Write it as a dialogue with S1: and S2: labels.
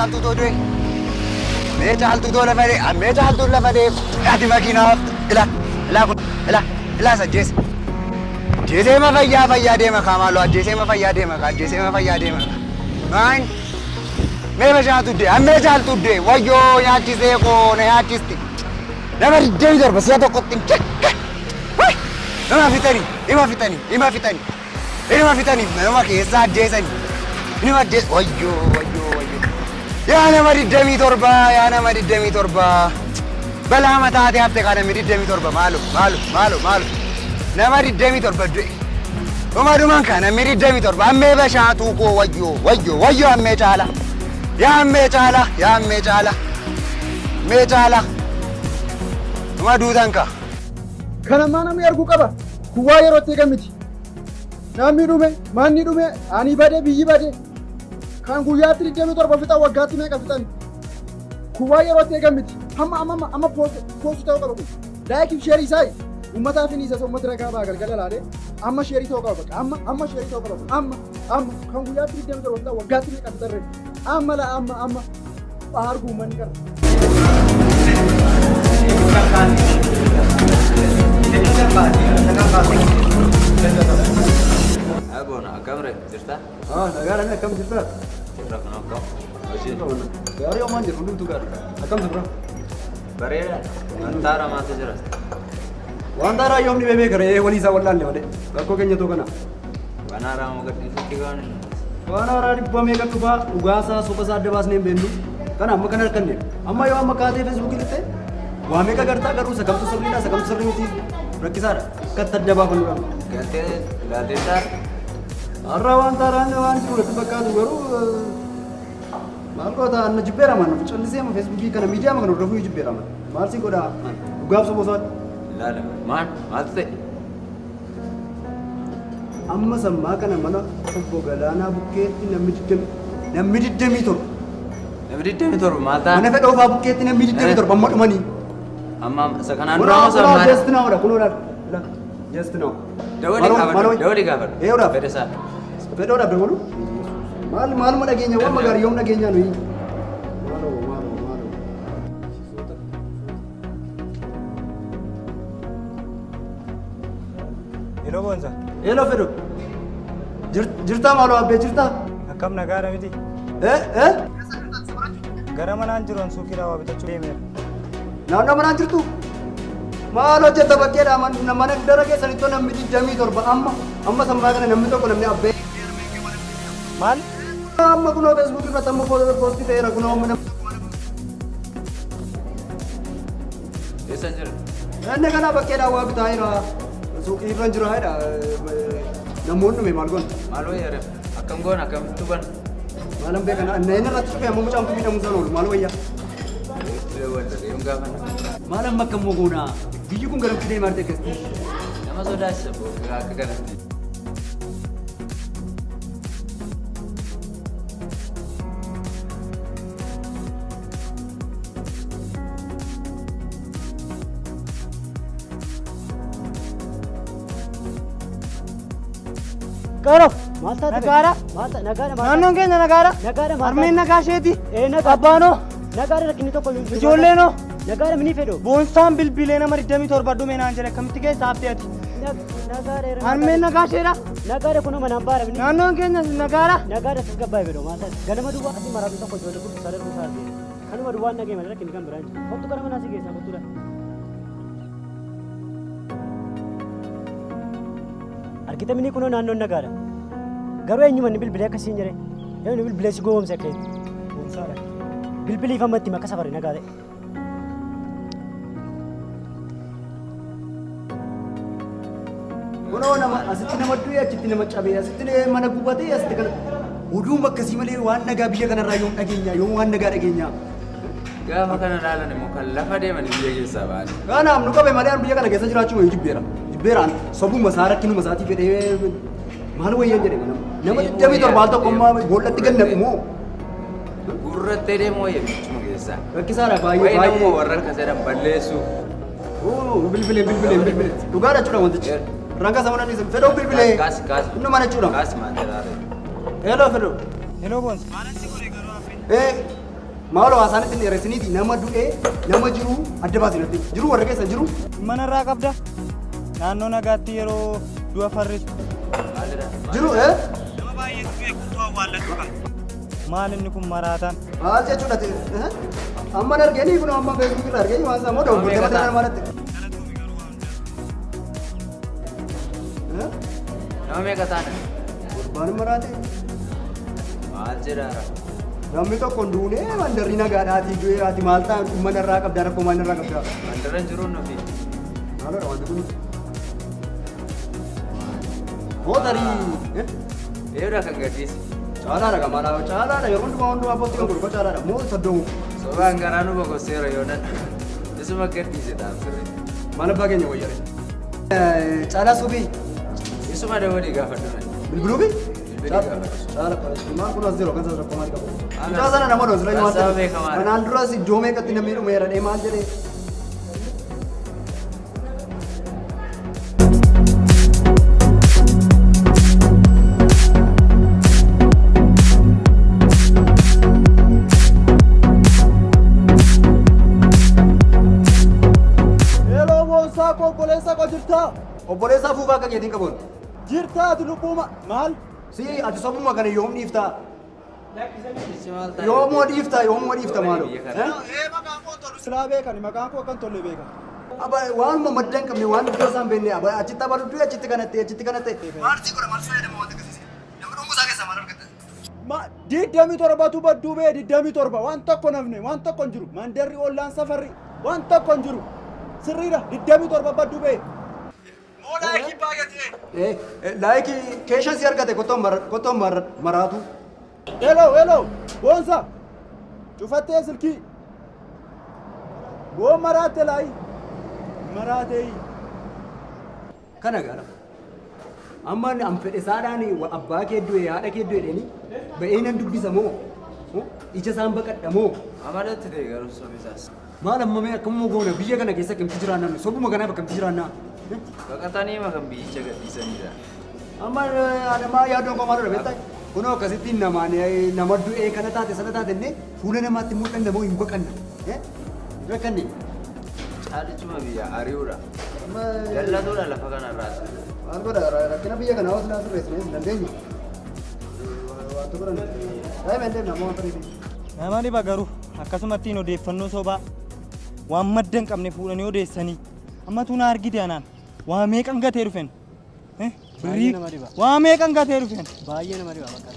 S1: caaltuu too du'e. Mee caaltuu too lafa dee mee caaltuu lafa dee ati makiinaa ila ila ila ila sajjeese. Ajjeesee ma fayyaa fayyaa deema kaa maaloo ajjeesee ma fayyaa deema kaa ajjeesee ma fayyaa deema kaa. Maan mee bashaatu du'e mee caaltuu du'e wayyoo nyaachisee koo na nyaachisti. Nama 27 si'a tokkotti nama fixanii ima fixanii ima fixanii inuma fixanii nama keessaa ajjeesanii inuma ajjees wayyoo wayyoo wayyoo yaa nama 27 yaa nama 27 balaa mataatee hafte kaa namni 27 maalo maalo maalo maalo nama 27 du'e dhuma dhuman kaa namni 27 ammee bashaatuu koo wayyoo wayyoo wayyoo ammee caala yaa ammee caala yaa ammee caala ammee caala dhuma duutan kaa.
S2: Kana maa namni arguu qaba. Kuwaa yeroo itti eegamiti. Namni dhume, manni dhume, ani bade, biyyi bade. Kan guyyaatti 27 fixan waggaatti meeqa fixan. Kuwaa yeroo itti eegamiti. Hamma amma amma poosti ta'uu qaba kun. Laayikii fi sheerii isaa uummataaf inni isa uummati ragaa ba'a galgala laalee amma sheerii ta'uu qaba bakka amma amma sheerii ta'uu qaba amma amma kan guyyaatti 27 fixan waggaatti meeqa fixan ree amma la amma amma arguu uummanni kana.
S3: Abona, akkam re jirta?
S2: Ah, nagaadhaan akkam jirta?
S3: Jirra kun akkam? Hojii.
S2: Gaarii homaan jiru hundumtuu gaariidha. Akkam jirra?
S3: Bareeda. Wanta haaraa maaltu jira?
S2: Wanta haaraa yoomni beekee garee walii isaa wallaalle malee. Rakkoo keenya too kana.
S3: Waan haaraa moo gadhiisutti gaani?
S2: Waan haaraa dhibba meeqa dhufaa dhugaasaa sobasaa adda baasnee hin beeknu. Kana amma kana harkanne. Amma yoo amma kaatee feesbuukii lixxe waa meeqa gartaa garuu isa kamtu sirriidha isa kamtu sirrii miti rakkisaadha. Akkatti adda baafannuudha.
S3: Galtee ilaalteettaa?
S2: Har'a waan taaraan waan jiru natti fakkaatu garuu maal goota anna jibbeera man callisee amma feesbuukii kana miidiyaa kana hordofuu jibbeera man maal si godha dhugaaf soba isaati.
S3: Ilaala maal maaltu ta'e?
S2: Amma sammaa kana mana obbo Galaanaa bukkeetti namni 27.
S3: Namni 27 maal ta'a?
S2: Mana fedha ofaa bukkeetti namni 27 amma dhumanii.
S3: Amma isa kanaan dura amma sammaa.
S2: Just now dha kunoo laal just now.
S3: Dawali gaafadhu dawali gaafadhu.
S2: Eeyoodhaaf.
S3: Fedha isaa.
S2: Fedhoodhaaf dabalu? Maal maaluma dhageenya waan magaarii yoom dhageenya nuyi? Maaloo maaloo maaloo.
S4: Hello Bonza.
S2: Hello Fedho. Jirtaa maaloo abbee jirtaa?
S4: Akkam nagaadha miti?
S2: Eh eh?
S4: Gara manaan jiru an suuqiidhaa waa bitachuu deemeera.
S2: Naannoo manaan jirtu? Maal hojjetta bakkeedha mana dara keessanitti namni 27 amma amma sammaa kana namni tokko namni abbee.
S4: Maal?
S2: Amma kunoo feesbuukii irratti amma poostii ta'eera kunoo amma namni.
S3: Eessa jira?
S2: Inni kana bakkeedhaa waa bitaa jira. Suuqii irra jira jedha. Namoonni dhume maal goona?
S3: Maal wayya reef? Akkam goona akkamitti tuban?
S2: Maalan beekana inni irratti dhufe amma mucaan kun miidhamuu isaan oolu maal wayya? Maal amma akkam goona? Biyyi kun garamtti deemaa jirti akkasitti?
S3: Nama sodaachisa akka kanatti.
S5: Qaro. Maal taate? Nagaadha. Maal taate? Nagaadha. Naannoon keenya nagaadha. Nagaadha. Harmeen nagaa isheeti. Ee nagaa. Abbaanoo. Nagaadha rakkinni tokko hin jiru. Ijoolleenoo. Nagaadha mini fedho. Boonsaan bilbilee nama 27 dhume naan jedhe akkamitti keessa haftee ati? Nagaadha. Harmeen nagaa isheedha. Nagaadha kunoo manaan baara mini. Naannoon keenya nagaadha. Nagaadha tasgabbaa'e fedho maal taate? Ganama duwwaa asii maraatu tokko ijoollee gurguddaa darbuu isaa argee. Kanuma duwwaan nagee malee rakkinni kan biraa hin jiru. Kottu gara manaa si keessaa kottuudha. Argita mini kunoo naannoon nagaadha. Garuu eenyuma inni bilbilee akkasiin jedhe eenyu bilbilee si goomse akkasitti. Goomsaadha. Bilbiliif amma itti makka safari nagaa ta'e.
S2: Kunoo nama asitti nama du'e achitti nama cabee asitti mana gubatee asitti kana oduun akkasii malee waan nagaa biyya kanarraa yoom dhageenya yoom waan nagaa dhageenya.
S3: Gaafa kana ilaalan immoo kan lafa deeman biyya keessaa ba'an.
S2: Kanaaf nu qabe malee biyya kana keessa jiraachuu hin jibbeera. Jibbeeraan sobuma isaa rakkinuma isaatii fedhee maal wayyan jedhe nama. Nama 27 al tokko ammaa boollatti gad naqu moo?
S3: Gurrattee deemu wayya bichuma keessaa.
S2: Rakkisaadha baay'ee
S3: Wayi
S2: baay'ee.
S3: nammoo warra akkas jedhan balleessu.
S2: Bilbilee bilbilee bilbilee. Dhugaadha jechuudha wantichi. Rangaa sama namni fedhoo bilbilee.
S3: Kaasi kaasi.
S2: Inni mana jechuudha.
S3: Kaasi maal jedhaa?
S2: Hello Fedhoo.
S4: Hello Bonza.
S2: Eh Maaloo haasaan ittiin dheeressiniiti nama du'ee nama jiru adda baasinatti. Jiru warra keessa jiru.
S4: Manarraa qabda. Naannoo nagaatti yeroo du'a farrisu.
S2: Jiru
S4: Nama baay'eetu beekutu awwaallatu qaba. Maal inni kun maraataan?
S2: Maal jechuudha? Amma arganii kun amma feesbuuk irra arganii waan isaa moo dogongortee mataa nama irratti.
S3: Nama meeqa taana?
S2: Gurbaan maraate.
S3: Maal jedhaara?
S2: Namni tokko hin duune mandarri nagaadhaatii du'ee ati maal ta'a manarraa qabdaa rakkoo manarraa qabdaa.
S3: Mandara hin jiruun nuti.
S2: Maaloodha wanti kun? Mootarii.
S3: Eeyyudha kan gadhiise.
S2: Caalaadha kan maal caalaadha yeroo hundumaa hundumaa poostii kan gurguruu caalaadha moo soddoomu.
S3: Sobaan garaa nu boqoseera yoo nan. Isuma gadhiise dhaamsirre.
S2: Maal abbaa keenya wayyare? Caalaa suuqii.
S3: Isuma dabalii gaafadhu.
S2: Bilbiluufi?
S3: Bilbilii gaafadhu.
S2: Caala maal kun as jiru kan isa rakkoo maal qabu? Mucaa sana nama dhoosila yoo
S3: Saba beekamaadha.
S2: Kanaan duras iddoo meeqatti namni dhumeera dhee maal jedhee?
S5: Heloo boonsaa koo obboleessa koo jirtaa?
S2: Obboleessa afuufaa akka keetiin qabuun.
S5: Jirtaa ati lubbuuma maal?
S2: Si ati sobuma kana yoom dhiiftaa? Yoomuu dhiiftaa yoomuu dhiifta maaloo?
S5: Silaa beekani maqaan koo akkan tolle beekan.
S2: Aba waanuma madda hin qabne waan iddoo isaan beekne aba achitti abaluu du'e achitti kanatti achitti kanatti. Maal si godha maal si fayyadama wanta akkasiisi? Namni dhumuu isaa keessaa maal argatta?
S5: Ma 27tu badduu bee 27 waan tokko nafne waan tokko hin jiru mandarri ollaan safarri waan tokko hin jiru sirriidha 27 badduu bee. Moo laayikii baay'atee?
S2: Laayikii keeshan si argate kottoon maraatu.
S5: Hello hello boonsa cufattee silkii boo maraatte laayi maraatee.
S2: Kana gaara. Amma an fedhe isaadhaan abbaa kee du'e haadha kee du'e jedhanii ba'ee nan dubbisa moo ija isaan baqadha moo
S3: Amalatti ta'e garuu sobisaas.
S2: maal amma mee akkamuma goona biyya kana keessa akkamitti jiraannaa nu sobuma kanaaf akkamitti jiraannaa.
S3: Baqatanii ma kan biyyicha gadhiisanidha.
S2: Amma adamaa yaadoon koo maalidha beektaa? Kunoo akkasitti namaan nama du'ee kana taate sana taate illee fuula namaatti mul'anna moo hin baqanna. Rakkanne.
S3: Caalichuma biyya ari'uudha. Dallatuudha lafa kanarraas.
S2: Maal godha rakkina biyya kanaa osoo sirreessine hin dandeenyu. Waanta godhan. Daa'ima hin deemne ammoo wanta dhibi.
S4: Nama dhiba garuu akkasumattiin odeeffannoo sobaa waan madda hin qabne fuudhanii odeessanii ammatu na argite anaan waa meeqan gatee dhufen? Birrii
S5: nama dhiba.
S4: waa meeqan gatee dhufen?
S5: Baay'ee nama dhiba bakka.